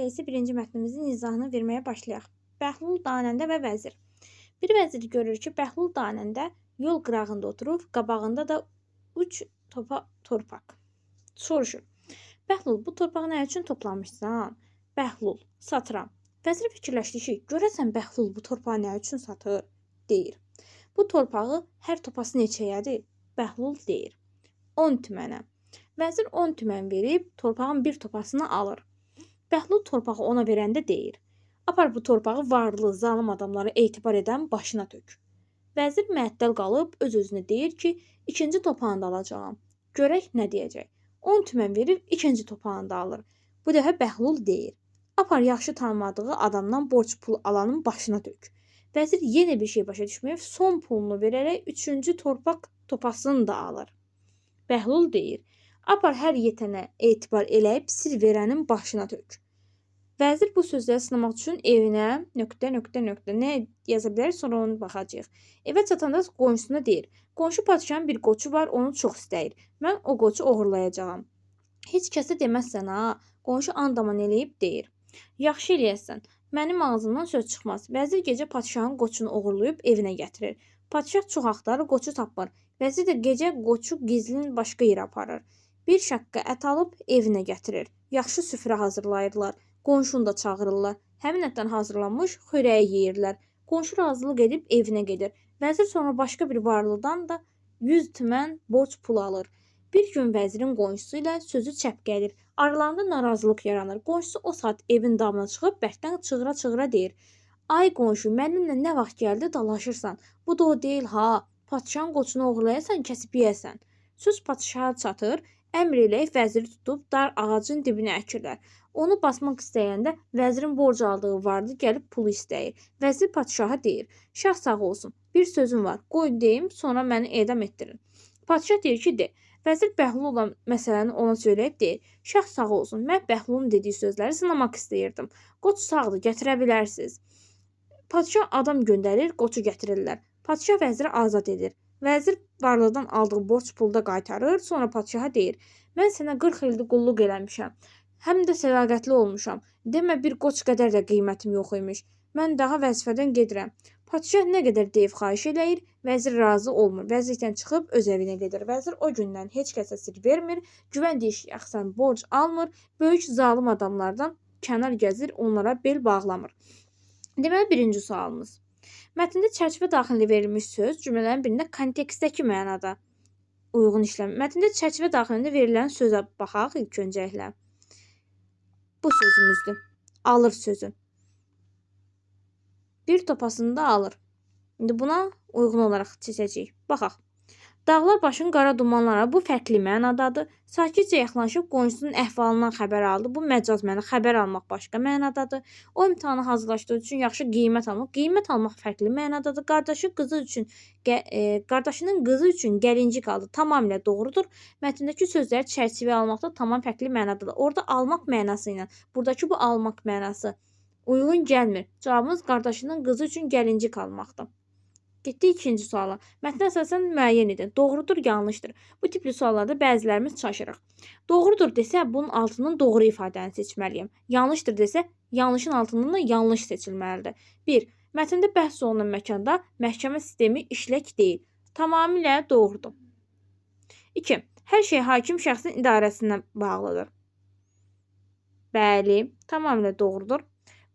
Elə isə birinci mətnimizin izahını verməyə başlayaq. Bəhlul Danəndə və vəzir. Bir vəzir görür ki, Bəhlul Danəndə yol qırağında oturub, qabağında da 3 topa torpaq. Soruşur: Bəhlul, bu torpağı nə üçün toplamışsan? Bəhlul: Satıram. Vəzir fikirləşdi ki, görəsən Bəhlul bu torpağı nə üçün satır? Deyir: Bu torpağı hər topası neçəyədir? Bəhlul deyir: 10 tümənə. Vəzir 10 tümən verib torpağın bir topasını alır. Bəhlul torpağı ona verəndə deyir: Apar bu torpağı varlı, zalım adamlara etibar edən başına tök. Vəzir məəttəl qalıb öz-özünə deyir ki, ikinci topağını da alacağam. Görək nə deyəcək. 10 tümən verib ikinci topağını da alır. Bu dəfə Bəhlul deyir: Apar yaxşı tanımadığı adamdan borc pul alanın başına tök. Vəzir yenə bir şey başa düşməyib, son pulunu verərək üçüncü torpaq topasını da alır. Bəhlul deyir: Apar hər yetənə etibar eləyib sir verənin başına tök. Vəzir bu sözləri sınamaq üçün evinə nöqtə, nöqtə, nöqtə nə yaza bilər, sonra onu baxacağıq. Evə çatanda qonşusuna deyir: Qonşu padşahın bir qoçu var, onu çox istəyir. Mən o qoçu oğurlayacağam. Heç kəsə deməzsən ha. Qonşu and-aman eləyib deyir: Yaxşı eləyəsən, mənim ağzımdan söz çıxmaz. Vəzir gecə padşahın qoçunu oğurlayıb evinə gətirir. Padşah çox axtarır, qoçu tapmır. Vəzir də gecə qoçu gizlin başqa yerə aparır. Bir şaqqa ət alıb evinə gətirir. Yaxşı süfrə hazırlayırlar. Qonşunu da çağırırlar. Həmin ətdən hazırlanmış xörəyi yeyirlər. Qonşu razılıq edib evinə gedir. Vəzir sonra başqa bir varlıdan da 100 tümən borc pul alır. Bir gün vəzirin qonşusu ilə sözü çəp gəlir. Aralarında narazılıq yaranır. Qonşusu o saat evin damına çıxıb bərkdən çığıra-çığıra deyir: Ay qonşu, mənimlə nə vaxt gəldi dalaşırsan. Bu da o deyil ha. Padşahın qoçunu oğurlayasan, kəsib yeyəsən. Söz padşaha çatır. Əmr eləyib vəziri tutub dar ağacın dibinə əkirlər. Onu basmaq istəyəndə vəzirin borc aldığı varlı gəlib pulu istəyir. Vəzir padşaha deyir: Şah sağ olsun, bir sözüm var, qoy deyim, sonra məni edam etdirin. Padşah deyir ki, de. Vəzir Bəhlul olan məsələni ona söyləyib deyir: Şah sağ olsun, mən Bəhlulun dediyi sözləri sınamaq istəyirdim. Qoç sağdır, gətirə bilərsiniz. Padşah adam göndərir, qoçu gətirirlər. Padşah vəziri azad edir. Vəzir varlıdan aldığı borc pulu da qaytarır, sonra padşaha deyir: Mən sənə 40 ildir qulluq eləmişəm. Həm də sədaqətli olmuşam. Demə bir qoç qədər də qiymətim yox imiş. Mən daha vəzifədən gedirəm. Padşah nə qədər deyib xahiş eləyir, vəzir razı olmur. Vəzirlikdən çıxıb öz evinə gedir. Vəzir o gündən heç kəsə sir vermir, güvəndiyi şəxsdən borc almır, böyük zalım adamlardan kənar gəzir, onlara bel bağlamır. Deməli, birinci sualımız. Mətndə çərçivə daxilində verilmiş söz cümlələrin birində kontekstdəki mənada uyğun işləm. Mətndə çərçivə daxilində verilən sözə baxaq ilk öncəliklə. Bu sözümüzdür. Alır sözü. Bir topasını da alır. İndi buna uyğun olaraq seçəcəyik. Baxaq. Dağlar başın qara dumanlara, bu fərqli mənadadır. Sakitcə yaxınlaşıb qonşusunun əhvalından xəbər aldı. Bu məcaz məna, xəbər almaq başqa mənadadır. O imtahana hazırlaşdığı üçün yaxşı qiymət almaq. Qiymət almaq fərqli mənadadır. Qardaşı qızı üçün, qardaşının qızı üçün gəlincik aldı. Tamamilə doğrudur. Mətndəki sözləri çərçivəyə almaqda tamam fərqli mənadadır. Orada almaq mənası ilə buradakı bu almaq mənası uyğun gəlmir. Cavabımız qardaşının qızı üçün gəlincik almaqdır. Getdik ikinci suala. Mətnə əsasən müəyyən edin. Doğrudur, yanlışdır. Bu tipli suallarda bəzilərimiz çaşırıq. Doğrudur desə, bunun altından doğru ifadəni seçməliyəm. Yanlışdır desə, yanlışın altından da yanlış seçilməlidir. 1. Mətndə bəhs olunan məkanda məhkəmə sistemi işlək deyil. Tamamilə doğrudur. 2. Hər şey hakim şəxsin idarəsinə bağlıdır. Bəli, tamamilə doğrudur.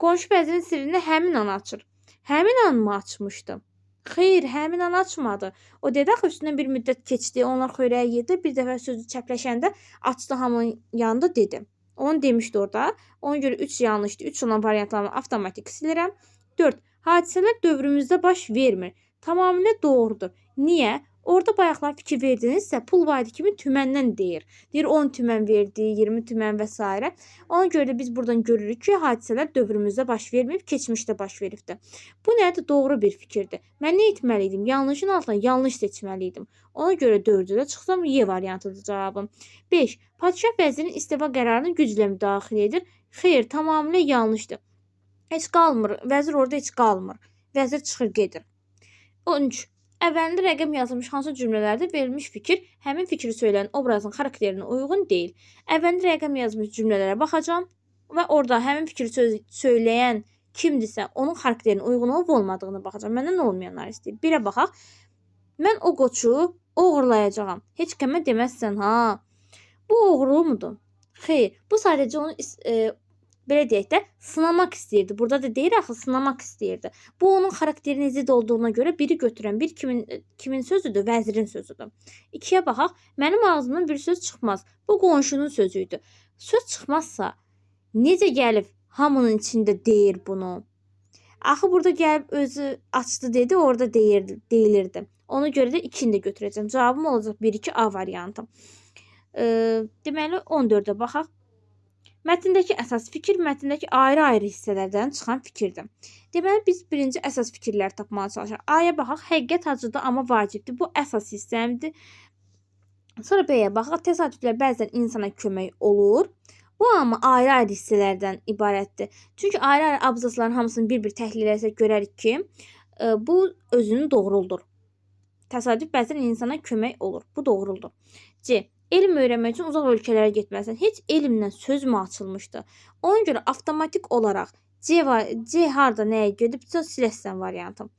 Qonşu vəzirin sirrini həmin an açır. Həmin an mı açmışdı? Xeyr, həmin an açmadı. O dedi axı üstündən bir müddət keçdi, onlar xörəyi yedi, bir dəfə sözü çəpləşəndə açdı hamının yanında dedi. Onu demişdi orada. Ona görə 3 yanlışdı. 3 olan variantlarını avtomatik silirəm. 4. Hadisələr dövrümüzdə baş vermir. Tamamilə doğrudur. Niyə? Orada bayaqlar fikir verdinizsə, pul vahidi kimi tüməndən deyir. Deyir 10 tümən verdi, 20 tümən və s. Ona görə də biz buradan görürük ki, hadisələr dövrümüzdə baş verməyib, keçmişdə baş veribdir. Bu nədir? Doğru bir fikirdir. Mən nə etməli idim? Yanlışın altına yanlış seçməli idim. Ona görə 4-ü də çıxsam Y variantıdır cavabım. 5. Padşah vəzirin istefa qərarını güclə müdaxilə edir. Xeyr, tamamilə yanlışdır. Heç qalmır. Vəzir orada heç qalmır. Vəzir çıxır gedir. 13. Əvvəlində rəqəm yazılmış hansı cümlələrdə verilmiş fikir həmin fikri söyləyən obrazın xarakterinə uyğun deyil. Əvvəlində rəqəm yazılmış cümlələrə baxacağam. Və orada həmin fikri söyləyən kimdirsə, onun xarakterinin uyğun olub olmadığını baxacağam. Məndən olmayanlar istəyir. 1-ə baxaq. Mən o qoçu oğurlayacağam. Heç kimə deməzsən ha. Bu oğurluqmudur? Xeyr. Bu sadəcə onu belə deyək də, sınamaq istəyirdi. Burada da deyir axı, sınamaq istəyirdi. Bu onun xarakterinə zidd olduğuna görə biri götürən bir kimin sözüdür? Vəzirin sözüdür. 2-yə baxaq. Mənim ağzımdan bir söz çıxmaz. Bu qonşunun sözü idi. Söz çıxmazsa necə gəlib hamının içində deyir bunu? Axı burada gəlib özü açdı dedi, orada deyilirdi. Ona görə də 2-ni də götürəcəm. Cavabım olacaq 1-2 A variantı. Deməli 14-ə baxaq. Mətndəki əsas fikir mətndəki ayrı-ayrı hissələrdən çıxan fikirdir. Deməli, biz birinci əsas fikirləri tapmağa çalışaq. A-ya baxaq. Həqiqət acıdır, amma vacibdir. Bu əsas hissəmdir. Sonra B-yə baxaq. Təsadüflər bəzən insana kömək olur. Bu amma ayrı-ayrı hissələrdən ibarətdir. Çünki ayrı-ayrı abzasların hamısını bir-bir təhlil etsək görərik ki, bu özünü doğruldur. Təsadüf bəzən insana kömək olur. Bu doğruldur. C. Elm öyrənmək üçün uzaq ölkələrə getməlisən. Heç elmdən söz mü açılmışdı? Ona görə avtomatik olaraq C harda nəyə gedibsə siləsən variantı.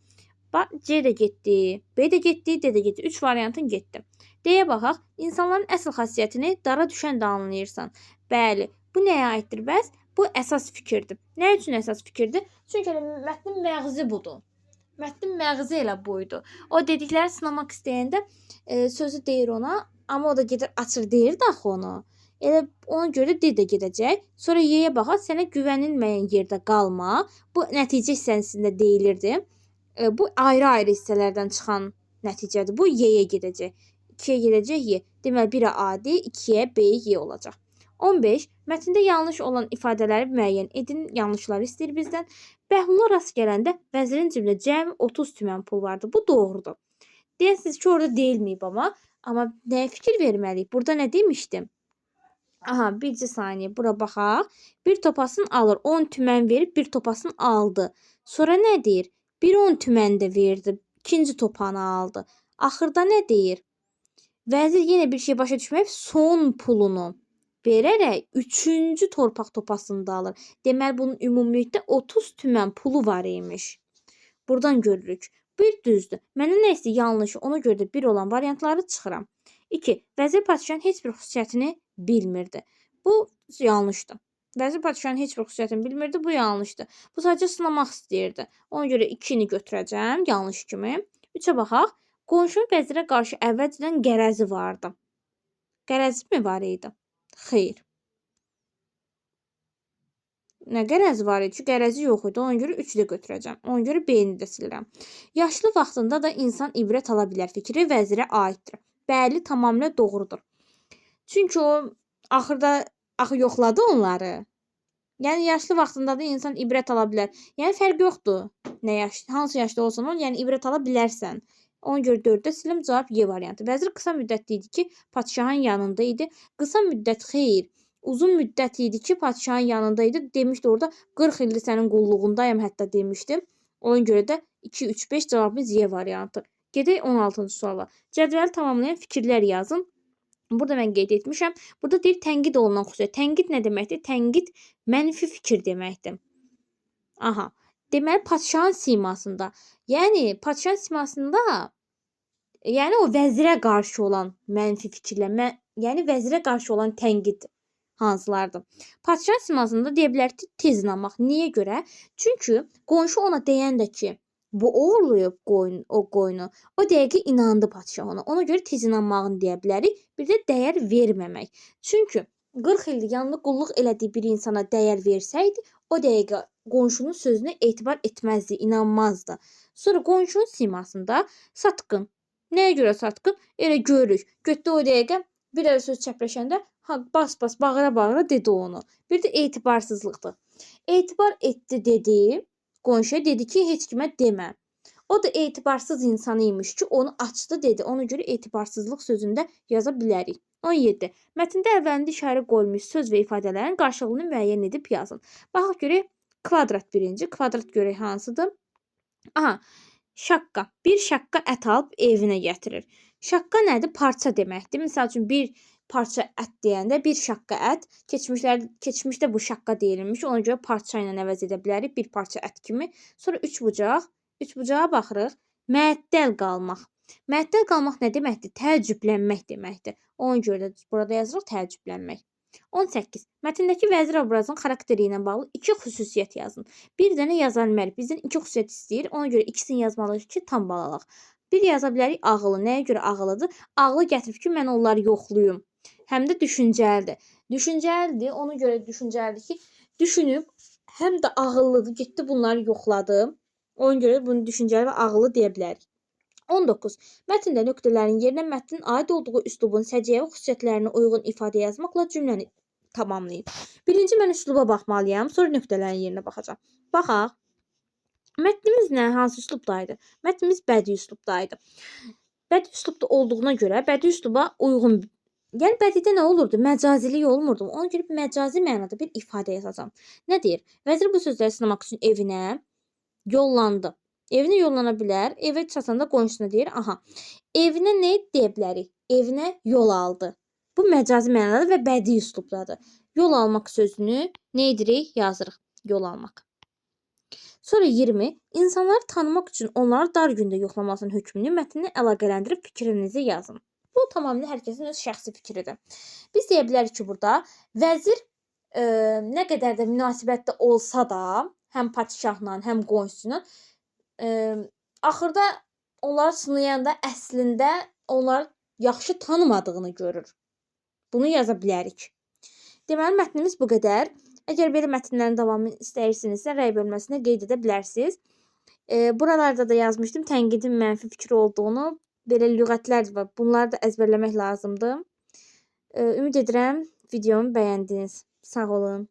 Bax, C də getdi, B də getdi, D də getdi. 3 variantın getdi. D-yə baxaq. İnsanların əsl xasiyyətini dara düşən də anlayırsan. Bəli, bu nəyə aiddir bəs? Bu əsas fikirdir. Nə üçün əsas fikirdir? Çünki elə mətnin məğzi budur. Mətnin məğzi elə buydu. O dedikləri sınamaq istəyəndə sözü deyir ona, amma o da gedir açır deyir də axı onu. Elə ona görə D də gedəcək. Sonra Y-yə baxaq. Sənə güvənilməyən yerdə qalma. Bu nəticə hissəsində deyilirdi. Bu ayrı-ayrı hissələrdən çıxan nəticədir. Bu Y-yə gedəcək. 2-yə gedəcək Y. Deməli 1-ə A-dir, 2-yə B, Y olacaq. 15. Mətndə yanlış olan ifadələri müəyyən edin. Yanlışları istəyir bizdən. Bəhlula rast gələndə vəzirin cibində cəmi 30 tümən pul vardı. Bu doğrudur. Deyəsiniz ki, orada deyilməyib amma nəyə fikir verməliyik? Burada nə demişdim? Aha, bircə saniyə, bura baxaq. Bir topasını alır, 10 tümən verib bir topasını aldı. Sonra nə deyir? Bir 10 tümən də verdi, ikinci topanı aldı. Axırda nə deyir? Vəzir yenə bir şey başa düşməyib, son pulunu verərək üçüncü torpaq topasını da alır. Deməli, bunun ümumilikdə 30 tümən pulu var imiş. Buradan görürük. Bir düzdür. Mənə nə istəyir? Yanlış. Ona görə də bir olan variantları çıxıram. 2. Vəzir padşahın heç bir xüsusiyyətini bilmirdi. Bu yanlışdır. Vəzir padşahın heç bir xüsusiyyətini bilmirdi. Bu yanlışdır. Bu sadəcə sınamaq istəyirdi. Ona görə 2-ni götürəcəm yanlış kimi. 3-ə baxaq. Qonşunun vəzirə qarşı əvvəlcədən qərəzi vardı. Qərəzi mi var idi? Xeyr. Nə qərəzi var idi ki, qərəzi yox idi. Ona görə 3-ü də götürəcəm. Ona görə B-ni də silirəm. Yaşlı vaxtında da insan ibrət ala bilər fikri vəzirə aiddir. Bəli, tamamilə doğrudur. Çünki o axırda axı yoxladı onları. Yəni yaşlı vaxtında da insan ibrət ala bilər. Yəni fərq yoxdur. Nə yaş, hansı yaşda olsan ol, yəni ibrət ala bilərsən. Ona görə 4-də silim, cavab Y variantı. Vəzir qısa müddətli idi ki, padşahın yanında idi. Qısa müddət xeyr, uzun müddət idi ki, padşahın yanında idi. Demişdi orada 40 ildir sənin qulluğundayım hətta demişdim. Ona görə də 2, 3, 5 cavabımız Y variantı. Gedək 16-cı suala. Cədvəli tamamlayan fikirlər yazın. Burada mən qeyd etmişəm. Burada deyir tənqid olunan xüsusiyyət. Tənqid nə deməkdir? Tənqid mənfi fikir deməkdir. Aha. Deməli padşahın simasında. Yəni padşahın simasında, yəni o vəzirə qarşı olan mənfi fikirlər, yəni vəzirə qarşı olan tənqid hansılardır? Padşahın simasında deyə bilərik ki, tez inanmaq. Niyə görə? Çünki qonşu ona deyəndə ki, bu oğurlayıb qoyun, o qoyunu, o dəqiqə inandı padşah ona. Ona görə tez inanmağını deyə bilərik. Bir də dəyər verməmək. Çünki 40 ildir yanında qulluq elədiyi bir insana dəyər versəydi, o dəqiqə qonşunun sözünə etibar etməzdi, inanmazdı. Sonra qonşunun simasında satqın. Nəyə görə satqın? Elə görürük. Götdü o dəqiqə bir əl söz çəpləşəndə ha, bas-bas bağıra-bağıra dedi onu. Bir də etibarsızlıqdır. Etibar etdi dedi, qonşuya dedi ki, heç kimə demə. O da etibarsız insan imiş ki, onu açdı dedi. Ona görə etibarsızlıq sözündə yaza bilərik. 17. Mətndə əvvəlində işarə qoyulmuş söz və ifadələrin qarşılığını müəyyən edib yazın. Baxaq görək, kvadrat birinci. Kvadrat görək hansıdır? Aha, şaqqa. Bir şaqqa ət alıb evinə gətirir. Şaqqa nədir? Parça deməkdir. Misal üçün, parça ət deyəndə bir şaqqa ət, keçmişdə bu şaqqa deyilmiş. Ona görə parça ilə əvəz edə bilərik, bir parça ət kimi. Sonra üçbucaq, üçbucağa baxırıq. Məəttəl qalmaq. Məəttəl qalmaq nə deməkdir? Təəccüblənmək deməkdir. Ona görə də burada yazırıq təəccüblənmək. 18. Mətndəki vəzir obrazının xarakteri ilə bağlı iki xüsusiyyət yazın. Bir dənə yaza bilmərik. Bizdən iki xüsusiyyət istəyir. Ona görə ikisini yazmalıyıq ki, tam bal alaq. Bir yaza bilərik ağıllı. Nəyə görə ağıllıdır? Ağlı gətirib ki, mən onları yoxlayım. Həm də düşüncəlidir. Düşüncəlidir. Ona görə düşüncəlidir ki, düşünüb həm də ağıllıdır. Getdi bunları yoxladı. Ona görə bunu düşüncəli və ağıllı deyə bilərik. 19. Mətndə nöqtələrin yerinə mətnin aid olduğu üslubun səciyyəvi xüsusiyyətlərinə uyğun ifadə yazmaqla cümləni tamamlayın. Birinci mən üsluba baxmalıyam, sonra nöqtələrin yerinə baxacağam. Baxaq. Mətnimiz nə? Hansı üslubdaydı? Mətnimiz bədii üslubdaydı. Bədii üslubda olduğuna görə bədii üsluba uyğun, yəni bədiidə nə olurdu? Məcazilik olmurdu. Ona görə məcazi mənada bir ifadə yazacağam. Nə deyir? Vəzir bu sözləri sınamaq üçün evinə yollandı. Evinə yollana bilər. Evə çatanda qonşusuna deyir, aha, evinə nə deyə bilərik? Evinə yol aldı. Bu məcazi mənadadır və bədii üslubdadır. Yol almaq sözünü nə edirik? Yazırıq. Yol almaq. Sonra 20. İnsanları tanımaq üçün onları dar gündə yoxlamasının hökmünü mətninə əlaqələndirib fikrinizi yazın. Bu tamamilə hər kəsin öz şəxsi fikridir. Biz deyə bilərik ki, burada vəzir nə qədər də münasibətdə olsa da, həm padşahla, həm qonşusuyla, axırda onları sınayanda əslində onları yaxşı tanımadığını görür. Bunu yaza bilərik. Deməli, mətnimiz bu qədər. Əgər belə mətnlərin davamını istəyirsinizsə, rəy bölməsinə qeyd edə bilərsiniz. Buralarda da yazmışdım tənqidin mənfi fikri olduğunu. Belə lüğətlər var. Bunları da əzbərləmək lazımdır. Ümid edirəm videomu bəyəndiniz. Sağ olun.